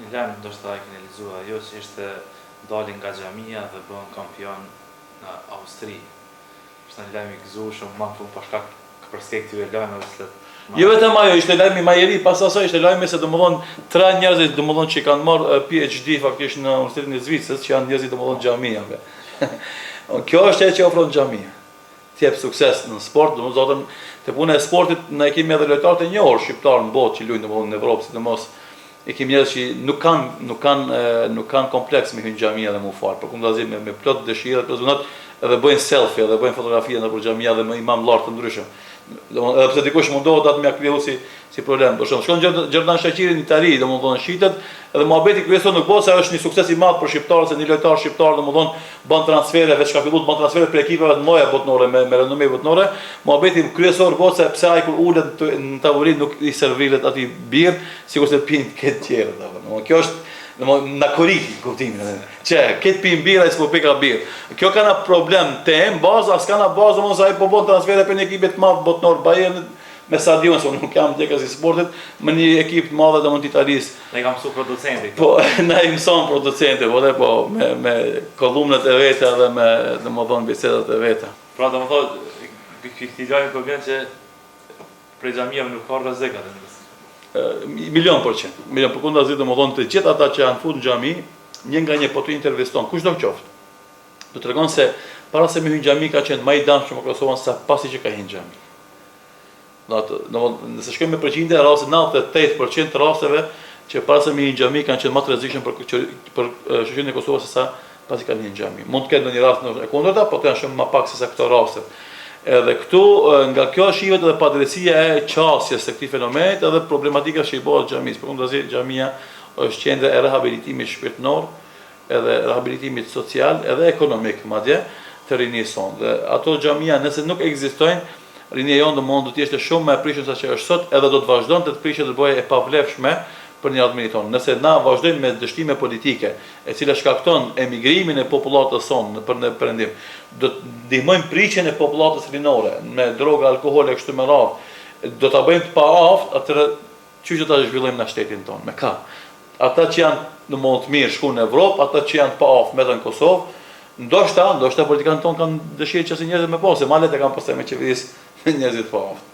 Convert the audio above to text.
Një lajm ndoshta e keni lexuar jo që ishte dalin nga xhamia dhe bëhen kampion në Austri. Ishte një lajm i gëzueshëm, ma në fund për shkak përskej këtyre lajmeve të cilat Jo vetëm ajo, ishte lajmi ma i ri, pas asaj ishte lajmi se domethënë tre njerëzit domethënë që kanë marrë PhD faktikisht në Universitetin e Zvicrës, që janë njerëzit domethënë xhamiave. Kjo është ajo që ofron xhamia. Të jep sukses në sport, domethënë te puna e sportit ne kemi edhe lojtarë të njohur shqiptar në botë që luajnë domethënë në Evropë, sidomos e kemi njerëz që nuk kanë nuk kanë nuk kanë kompleks me hyrë në xhami edhe me u fal, përkundrazi me me plot dëshirë, plot vullnet, edhe bëjnë selfie, edhe bëjnë fotografi nëpër xhamia edhe me imamllarë të ndryshëm. Domethënë edhe pse dikush mundohet atë me ja kriju si si problem. Për shembull, shkon Xherdan Shaqiri në Itali, domethënë shitet edhe muhabeti kryesor nuk bëhet se është një sukses i madh për shqiptarët se një lojtar shqiptar domethënë bën transfere, veç ka filluar të bën transfere për ekipeve të mëdha botërore me me renome botërore. Muhabeti kryesor bëhet se pse ai kur ulet në tavolinë nuk i serviret atij birrë, sikurse pinë këta të tjerët apo. Domethënë kjo është domethënë na koriki kuptimin edhe. Që këtë pinë birrë ai s'po pika birrë. Kjo ka na problem temë bazë, as ka na bazë domethënë se ai po bën transfere për një ekip të madh botëror Bayern me sa di unë, se unë nuk jam ndjekës i sportit, me një ekip të madh domethënë të Italisë. Na i ka mësu producenti. Po, na i mëson producenti, po dhe po, me, me kolumnët e veta dhe me, domethënë, bisedat e veta. Pra, domethënë, këtij lajmi po vjen që Prej xhamiave nuk ka rrezik atë nëse. Milion për qind. Milion përkundrazi domethënë të gjithë ata që janë fut në xhami, një nga një po të interviston, kushdo qoftë. Do të tregon se para se me hy në xhami ka qenë më i dëmshëm për Kosovën sa pasi që ka hyrë në xhami. Do të domethënë nëse shkojmë me përqindje, rasti 98% të rasteve që para se me hy në xhami kanë qenë më të rrezikshëm për për shoqërinë e Kosovës se sa pasi kanë hyrë në xhami. Mund të ketë ndonjë rast në e kundërta, po të janë shumë më pak se sa këto raste. Edhe këtu nga kjo shihet edhe padrejtësia e qasjes së këtij fenomenit edhe problematika që i bëhet xhamisë. Përkundrazi xhamia është qendra e rehabilitimit shpirtëror, edhe rehabilitimit social, edhe ekonomik madje të rinisë sonë. Dhe ato xhamia nëse nuk ekzistojnë, rinia jonë domethënë do të ishte shumë më e prishur sa që është sot, edhe do të vazhdonte të prishet dhe bëhej e pavlefshme për një ardhmëri tonë. Nëse na vazhdojmë me dështime politike, e cila shkakton emigrimin e popullatës sonë për në perëndim, do të ndihmojmë prishjen e popullatës rinore me droga, alkool e kështu me radhë, do ta bëjmë të paaftë, atëherë qysh do ta zhvillojmë na shtetin tonë? Me ka? Ata që janë domethënë të mirë shkuan në Evropë, ata që janë të paaftë mbetën në Kosovë, ndoshta, ndoshta politikanët tonë kanë dëshirë që si njerëzit me pasë, se ma lehtë e kanë pastaj me qeveris me njerëzit të paaftë.